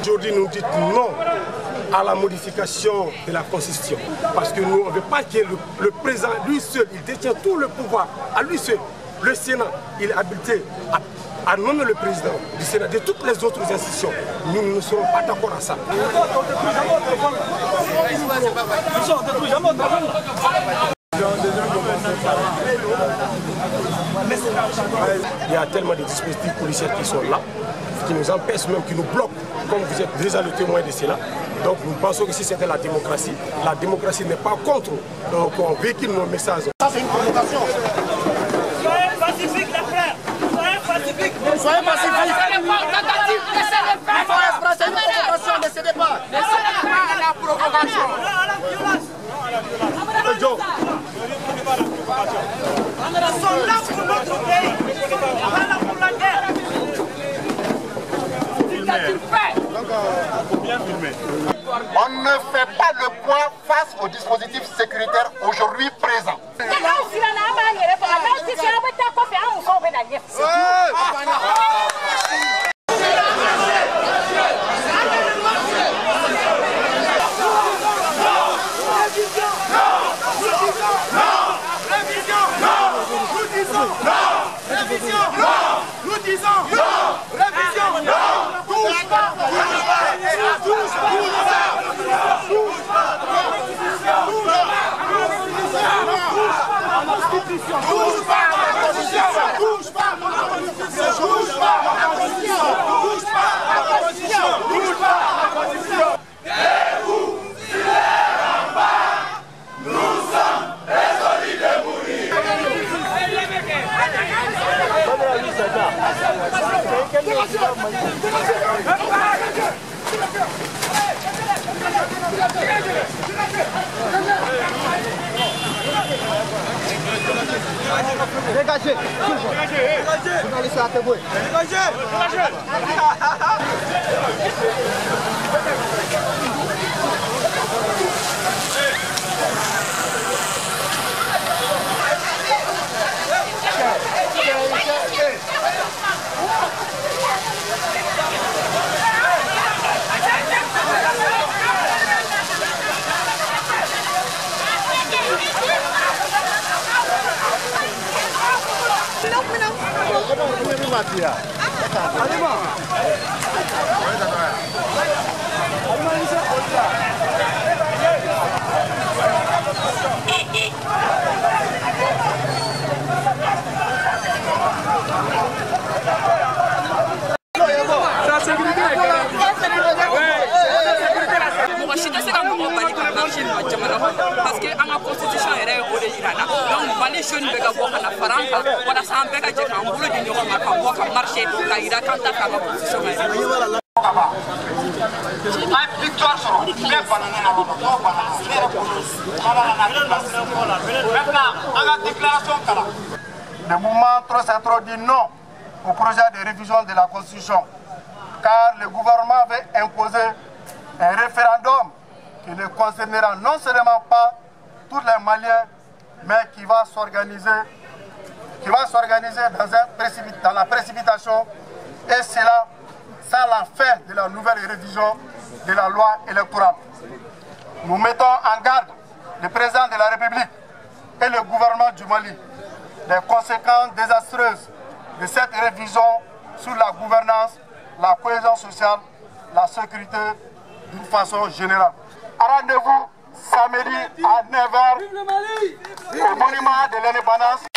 Aujourd'hui, nous disons non à la modification de la Constitution. Parce que nous, on ne veut pas que le président, lui seul, il détient tout le pouvoir, à lui seul. Le Sénat, il est habilité à nommer le président du Sénat, de toutes les autres institutions. Nous ne serons pas d'accord à ça. Il y a tellement de dispositifs policiers qui sont là, qui nous empêchent même, qui nous bloquent, comme vous êtes déjà le témoin de cela. Donc nous pensons que si c'était la démocratie n'est pas contre. Donc on véhicule nos messages. Ça c'est une provocation. Soyez pacifiques les frères. Soyez pacifiques. Soyez pacifiques. C'est une provocation, ne cédez pas. Ne cédez pas à la provocation. Non à la violence. Non à la violence. Nous sommes là pour notre pays. Nous sommes pas là pour la guerre. On ne fait pas le point face au dispositif sécuritaire aujourd'hui présent. Touche pas à la Constitution! Touche pas à la Constitution! Touche pas à la Constitution! Touche pas à la Constitution! Touche pas à la Constitution! Debout sur les remparts, nous sommes résolus de mourir! Dégagez! Dégagez! Dégagez! Mɔgɔ si tɛ se ka mɔgɔ bali ka marche ma jamana kɔnɔ parce que an ka constitution yɛrɛ ye o de yira la. Donc Mali jeune bɛɛ ka bɔ ka na fara an kan walasa an bɛɛ ka jɛ k'an bolo di ɲɔgɔn ma ka bɔ ka marche ka yira k'an ta fɛ an ka constitution ka yɛlɛma. An victoire sɔrɔ bɛɛ banana na dɔw banana ne yɛrɛ bolo maintenant an ka déclaration kalan. Le mouvement Trop c'est trop dit non au projet de révision de la Constitution, car le gouvernement veut imposer un référendum qui ne concernera non seulement pas tous les Maliens, mais qui va s'organiser dans la précipitation, et cela sans la fin de la nouvelle révision de la loi électorale. Nous mettons en garde le président de la République et le gouvernement du Mali des conséquences désastreuses de cette révision sur la gouvernance, la cohésion sociale, la sécurité d'une façon générale. Rendez-vous samedi à 9h au monument de l'Indépendance.